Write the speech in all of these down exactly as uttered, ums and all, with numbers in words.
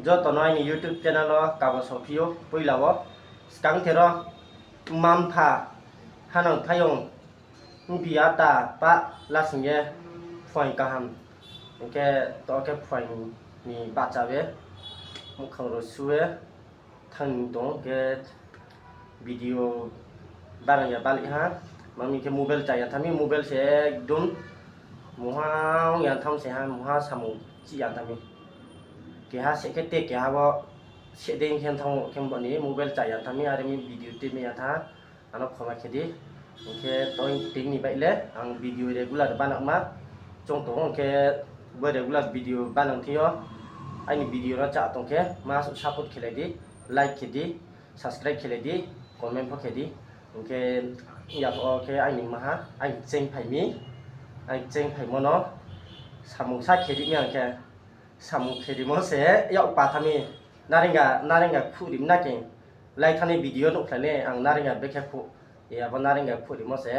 Joto no aini YouTube channel wo kabo sophi ou, poila wo skang the ro mma-mpha, hanang phaiyong, bia ta pah lasing ye phuaing kaham, hing khe to khe phuaing ni bahcha ye, muhkhang rao su ye, thanng ni tong khe video banang ya bali ha. Mami khe mobile chá ya thanng mi, mobile se ekdom mungha ong ya thanng se ha, mungha samung chih ya thanng mi. Keha seh khe te keha wo seh dei khe thanng khe bo ni mobile chá ya thanng mi, are mi video tui mai ya thanng. Ano khoma khe di. Hing khe toi ting ni baih le ang video regular banang ma choung tong ou, hing khe bo regular video banang thing yo aini video no chá tong khe ma support khe lai di, like khe di, subscribe khe lai di, comment pho khe di. Hing khe yaphuh wo khe aini maha, aini kcheng phai mi, aini kcheng phaimo no samung sa khe ri mi ang khe. Samung khe rimo se yak pa tha mi, narenga, narenga khuh ri mi na khe. Lai thani video nuhkhlai le ang narenga bekhe khuh, abo narenga khuh rimo se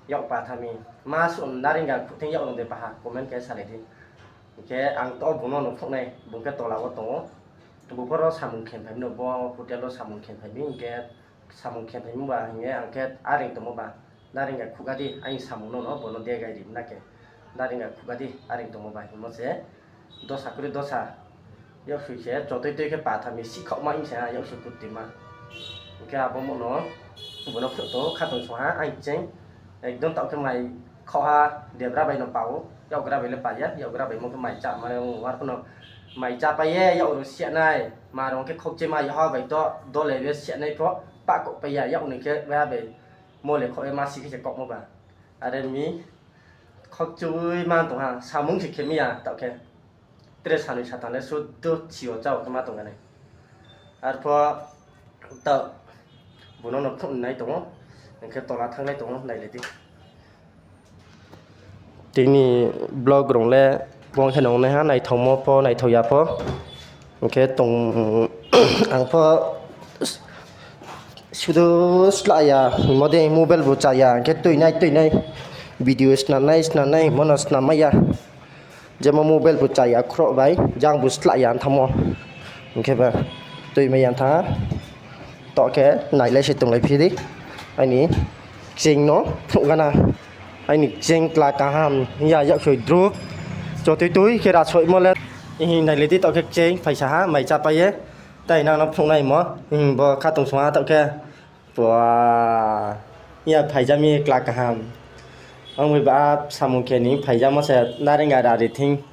yak pa tha mi. Ma suh narenga khuh thing yak rung de baha comment khe salai di. Hing khe ang to bung no no phnuh nai, bung khe tola wo tong ou. Bung pho ro samung khe phai mi no, bo hotel wo samung khe phai mi, hing khe samung khe phai mi ba hing ye ang khe areng tongmo ba, narenga khuhga di, aini samung no no bo no degai ri mi na khe, narenga khuhga di, areng tongmo ba hingmo se dosa kri dosa. Yaksoi se chotoi toi khe pa tha mi, sihkhaoh ma hing se ha, yaksoi kutui ma. Hing khe abo mo no, bo no phnuh tong ou, khatungsung ha, aini kcheng. Ekdom taoh khe mai khaoh ha, debra bai no pa ou, yakgra bai le pa ya, yakgra bai mo khe mai chá ma ong, arphuh no mai chá pai ye, yak rao siya nai, ma rao khe khokche ma yag ha bai to, dole be siya nai pho, pah kouh pai ya, yak ni khe bai ha bai mo le khaoh ye ma si khe se kouhmo ba. Are mi khokchui ma tong ha, samung se khe mi ya, taoh khe. Tre sanoi satang le sudu si yo chá wo khe ma tong nai. Arphuh taoh bung no no phnuh nai tong ou, hing khe tola thannglai tong ou, nailai di. Tini vlog rung le bong khe nung nai ha, naithaomo pho, naithao ya pho. Hing khe tong, ang pho sudu slah ya, hingmo dei mobile bu chá ya, hing khe tuinai, tuinai. Video snam nai, snam nai, hingmo no snam mai ya. Jemo mobile bu chá ya khroh bai, jang bu slah ya thanngmo. Hing khe ba tui mai ya thanng ha. Taoh khe nailai se tonglai phi di. Aini kcheng no phnuh gana. Aini kcheng kla kaham ya, yaksoi drup. Chotoi toi khe rasoimo le. Hing nailai di taoh khe kcheng phaisa ha, mai chá pai ye. Tai nang no phnuh naimo. Hing bo khatungsung ha taoh khe. Pua, ya phaija mi kla kaham. Ang bai ba samung khe ni phaijamo se narenga rari thing.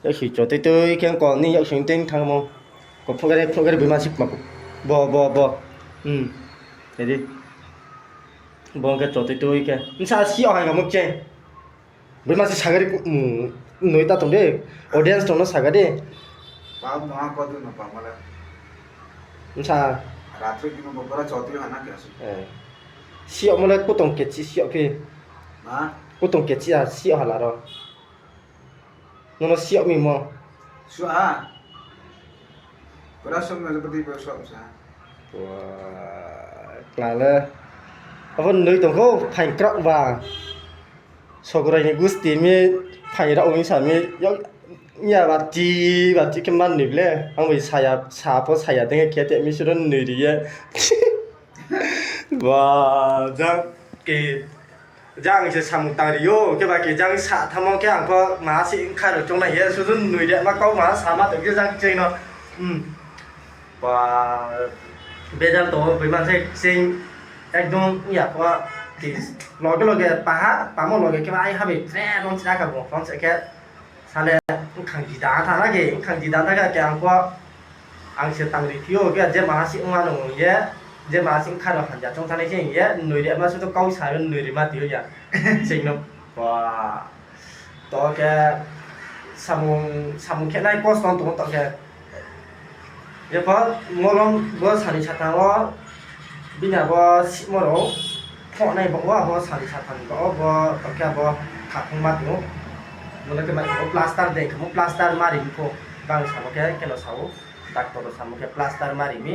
Yaksoi chotoi toi khe kol ni yaksoi tei thanngmo. Ko phnuh gari, phnuh gari bima si kma bo, bo, bo. Hmm. Jadi. Bo khe chotoi toi khe. Bsa si yo hai kamo khe. Boi ma se saga di, noi ta tong de, audience rao no saga di. Bsa. Si yagmo le kutong kechi si yag phi. Kutong kechi ya si yag hala ro. Nono si yag mi mo. Kla le. Abo noi tong kho phaing krao ba. Sograi ni gusti mi phaing rao ong sa mi. Ya bati, bati khe man noi le. Ang bai saya, sa pho saya dei khe te mi suro noi ri ye. Ba, jang ke, jang se samung tang ri ou, khe ba khe jang sa thanngmo khe ang pho ma se bkha rao choungnai ye, sudu noi ri ma kau ma sa ma tong khe jang kcheng no. Ba, bejal tong ou, boi ma se kcheng ekdom ya pho, loge loge paha, pamo loge khe ba ai ha bai tre rong chira kha bung phone se khe, sale bkhang jida tha na khe, bkhang jida tha khe ang pho, ang se tang ri phi ou, khe je ma ha se ong ma nung ye, je ma ha se bkha rao hanja choung thanng nai khe hing ye, noi ri ma sudu kau sa noi ri ma ti ou ya. Kcheng no, ba, to khe samung, samung khe nai kosto tong ou to khe. Jepho molom bo sani sathang wo bini abo sihmo rao phoh nai bo, abo sani sathang ni bo, bo tokhe abo khaphang ma tong ou. Bo no khe mai bo plaster dei, khe bo plaster ma ri pho. Bang samo khe, khe no sa ou, doctor rao samo khe plaster ma ri mi,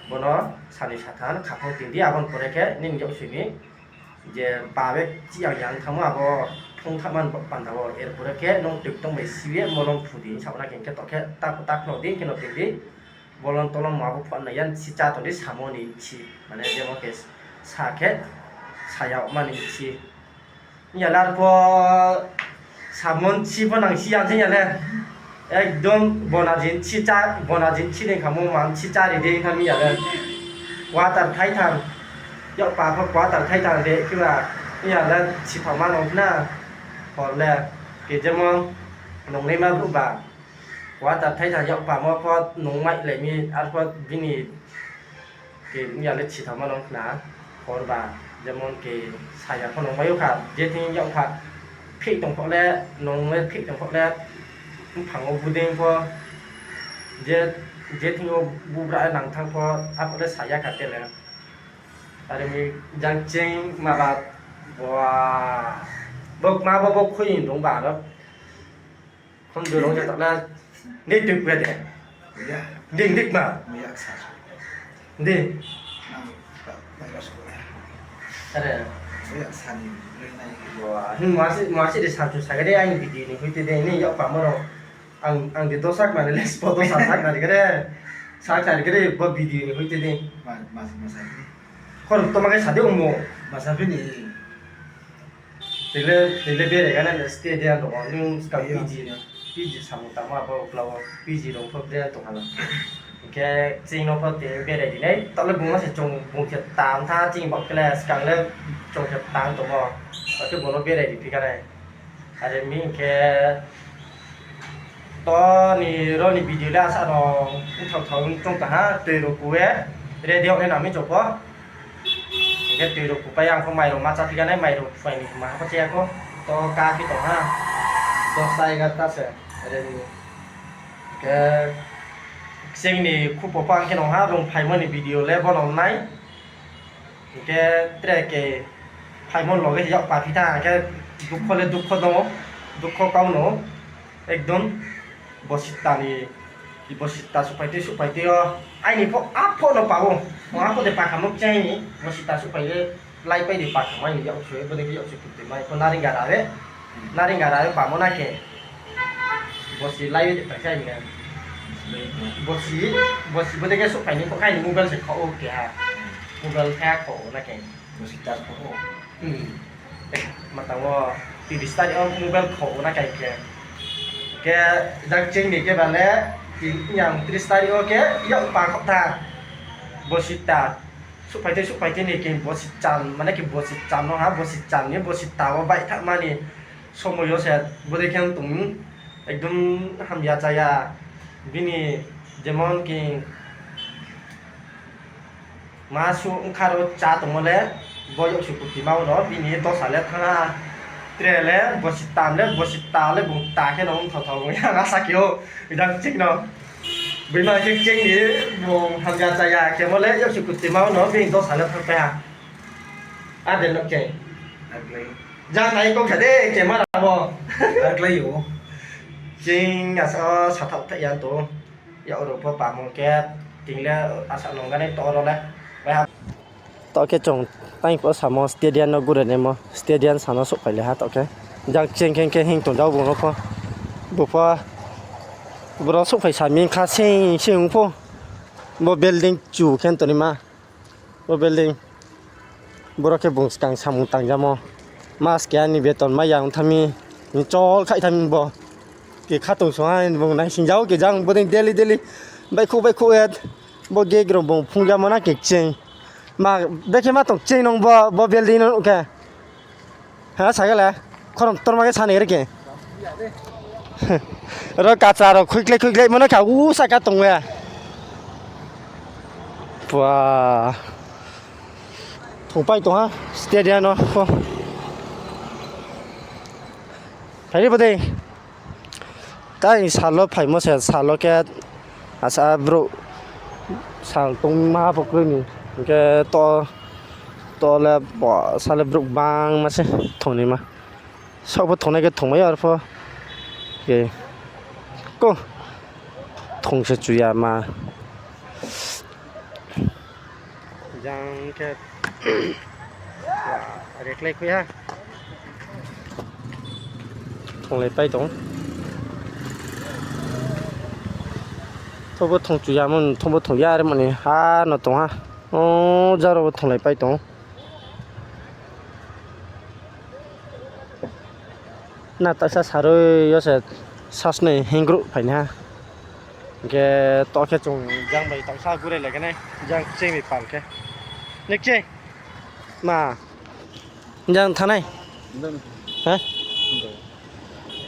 bo no sani sathang khaphang ting di, abo ni pore khe nini yaksoi ni Je pa be chiyang yang thangmo abo phung thangma ni panda wo, er pore khe nung tui tong bai si ye molom phu di, sao na khe, hing khe to khe ta, ta khno di, khe no tui di, bolon tolom abo phuh na yan si chá tong di, samo ni si, mane jemo khe sa khe, sa yagma ni si. Yar pho samon si pho nang si ya se ya le. Ekdom bona jin si chá, bona jin si dei kha mo man si chá ri dei kha mi ya le. Quarter thaitham. Yagpa pho quarter thaitham de khe ba. Ya le si thangma nung khna. Hor le. Khe jemo nung nai ma brouh ba. Quarter thaitham yagpa mo pho nung mai le mi ar pho bini Khe ya le si thangma nung khna, hor ba, jemon khe saya pho nung mai ou kha, je thing yagpha phih tong pho le, nung le phih tong pho le, mphang wo budei pho, je, je thing yo bubra nang thanng pho, aphuh le saya kha te le. Are mi jang ching ma ba, bo, bo kma bo bo khui dong ba ro. Khon du rong ja tak na. Ni tui pui de. Ya. Ding dik ma. Ya sa. Di. Nang, ba, ba, ba, sa. Are. Ya sa ni, ni nai. Wah, ni masi, masi de sa chu sa ga de, aini video ni hoite de, ni yagpa mo rong. Ang, ang de dosa ma ni le, spo dosa sa na de ga de. Sa sa de ga de, bo video ni hoite de. Ma, ma, ma sa ni. Khor to ma ke sa de ongmo. Ma sa phi ni. Tile, tile bere gana le stadium rao, nung skang P G, P G samung tangma abo uklau wo, P G rao pho bere tong hala. Hing khe ching no pho tile bere di nai, taoh le bung no se chung bung khe tang tha, ching bo khe le skang le chung khe tang tongmo. Akhe bung no bere di phi kha nai. Are mi hing khe to ni ro ni video le asa no thao thao chung tong ha, tui rao ku ye, ready ong nai nang mi chung pho. Hing khe tui rao kupai ang pho mai rao ma chá phi kha nai, mai rao phai ni ma ha pho chá ya kho. To ka phi tong ha. Dosta egarta se. Are ni. Hing khe kching ni khupo pho ang khe nung ha, rung phaimo ni video le bo no nai. Hing khe tre ke phaimo loge se yagpa phi tha, hing khe dukho le dukho dong ou, dukho kau no. Ekdom bosita ni, bosita suhphai tui, suhphai tui yo. Aini pho, apho no pa ou. Apho de pa kha mo kching ni, bosita suhphai ye, laipai de pa kha mai ni yag sui, bo de khe yag sui khe tui mai, pho naring gara re. Naring gara re pa mo na khe. Bosi lai ye de pa kha ni. Bosi, bosi bo de khe suhphai ni pho khai ni mobile se kho ou keha. Mobile kha kho ou na khe. Bosita kho ou. Hmm. Ma tang wo tris tarik wo mobile kho ou na khe khe. Khe jang ching ni khe ba le, yang tris tarik wo khe yagpa kho tha. Bosita. Suhphai tui, suhphai tui ni khe bosi chan, mane khe bosi chan no ha, bosi chan ni, bosita wo baih tha ma ni somoi yo se, bo de khe tong, ekdom hamya chaya, bini jemon khe ma suh ongkha ro chá tongmo le, bo yag sui kuti ma wo no, bini dosa le thanng ha, tre le, bosita le, bosita le, bung ta khe no ongthao thao, bung ya asa khe ou, jang ching no. Boima khe kching ni bung hamya chaya khemo le, yag sui kuti ma wo no, bini dosa le thanngpai ha. Ade no khe. Jang nai kong kha de, khe ma ramo. Kching asa o sathaoh thaih ya tong. Yag rao pho pamo khe, ting le asa nung ganai to ro le. Taoh khe chung tang pho samo stadium no gure naimo, stadium sa no souhphai le ha taoh khe. Jang ching khe khe hing tong jao bung no pho. Bo pho, boro souhphai sa mi kha sing sing ong pho. Bo building chu khe tongnaima. Bo building. Boro khe bung skang samung tangjamo. Mas keha ni beton mai ya ong tha mi. Chol khai tha mi bo. Khe khatungsung ha bung naising jao khe jang bodei daily daily. Baihkhouh baihkhouh ye. Bo gate rao bung phungjamo na khe kching. Ma, bekhe ma tong kching nung bo, bo building no nuh khe. Ha, sa khe le. Khorang ktorma khe sa ni ri khe. Ro kachra rao khuikhlai khuikhlai mano kha, u saka tong ye. Pua. Thungpai tong ha, stadium no pho. Phai di bo dei. Tai sal wo phaimo se, sal wo khe asa brouh sal tongma pho kroi ni. Hing khe to, to le bo sal le brouh bangma se thongnaima. Saoh pho thongnai khe thongmai yo arpho. Khe ko thong se chu ya ma. Jang khe Reklai khui ha. Thonglai pai tong. Thobo thong chu ya mo, thobo thong ya re mo ni ha no tong ha. O, jaro bo thonglai pai tong. Na tasa saroi yo se sasnoi hingrouh phai ni ha. Hing khe to khe chung jang bai tausa gurai lai khe nai, jang kching ni pal khe. Ni kching? Ma. Jang thanai? Ha?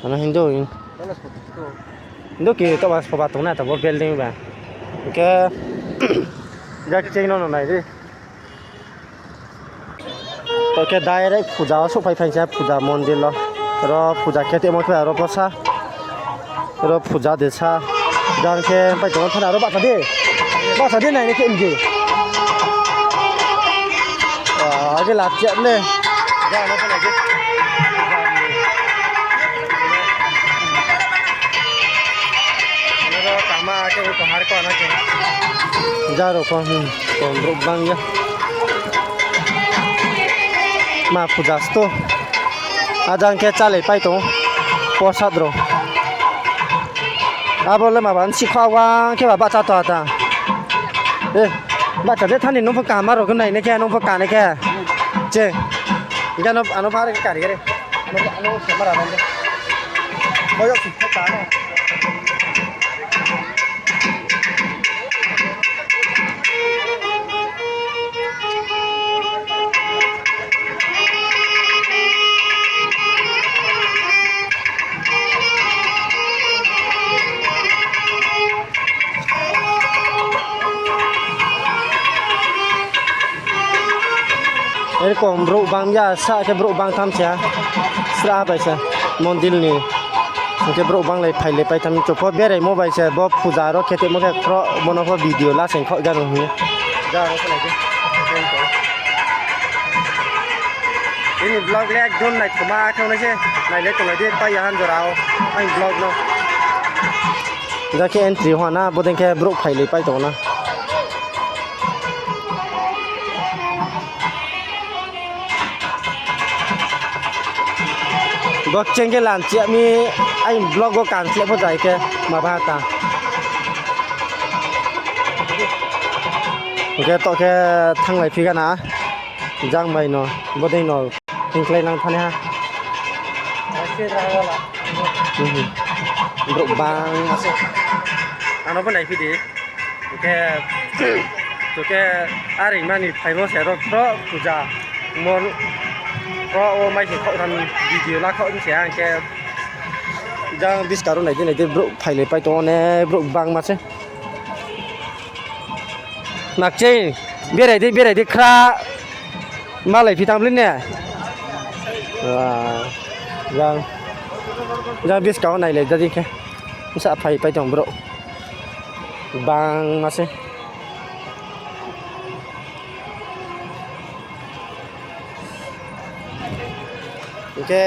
Ano Hindu. Hindu ki to ba soba tong na to bo building ba. Hing khe jang kching no no nai di. To khe direct puja wo souhphai phai se, puja mondir lo. Ro puja khe tongmo khe aro pho sa. Ro puja de sa. Jang khe pai tong thana aro bahcha di. Bahcha di nai ni khe mdi. Age la chep le. Jang no pho nai di. Ro tama khe u to har ko na khe. Jaro pho, hmm, kom brouh bang ya. Ma puja sto. Ajang khe chálai pai tong. Prosad rao. Abo le ma ba nsi kha wang khe ba bahcha to ta. Eh, bahcha de thani nung pho kaham rao khe nai nai khe, nung pho ka nai khe. Che. Hing khe ano, ano pha re kari kari. Ano, ano se mara bang de. Boyok si kha no. Erokom brouh bang ya, sa khe brouh bang tham se ha. Sra bai se, mondir ni. Hing khe brouh banglai phailai pai tham, chung pho beraimo bai se, bo puja aro khe tongmo khe khroh, bo no pho video la se khaoh gano hing ye. Ini vlog le ekdom naithoma khe nai se, nailai tonglai di, pai ya han jora o, aini vlog no. Jang khe entry ha na, bodei khe brouh phailai pai tong na. Bo kcheng khe lanchi ya mi, aini vlog wo kansleh pho jai khe ma ba ta. Hing khe to khe thannglai phi gana, jang bai no, bodei no, hingkhlai nang thani ha. Brouh bangma se. Ano bo naiphi di. Hing khe, to khe, are mani phaimo se ro khroh puja. Mon, khroh wo mai se khaoh tham video la khaoh se ang khe. Jang buskang ro nai di, nai di, brouh phailai pai tong o ne, brouh bangma se. Nakching, berai di, berai di, khra. Malai phi thanng le ne. Jang, jang buskang wo nailai da di khe. Bsa phai pai tong brouh. Bangma se. Hing khe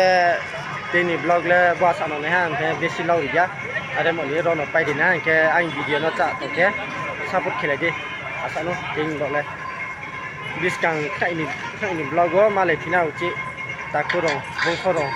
tini vlog le bo asa no nai ha, hing khe besi lau ri ya. Are mo ni ro no pai ri na, hing khe aini video no chá tong khe support khelai di. Asa no tini vlog le. Buskang khnai ni, khnai ni vlog wo malai phi na uchih. Takhu rao, bungso rao.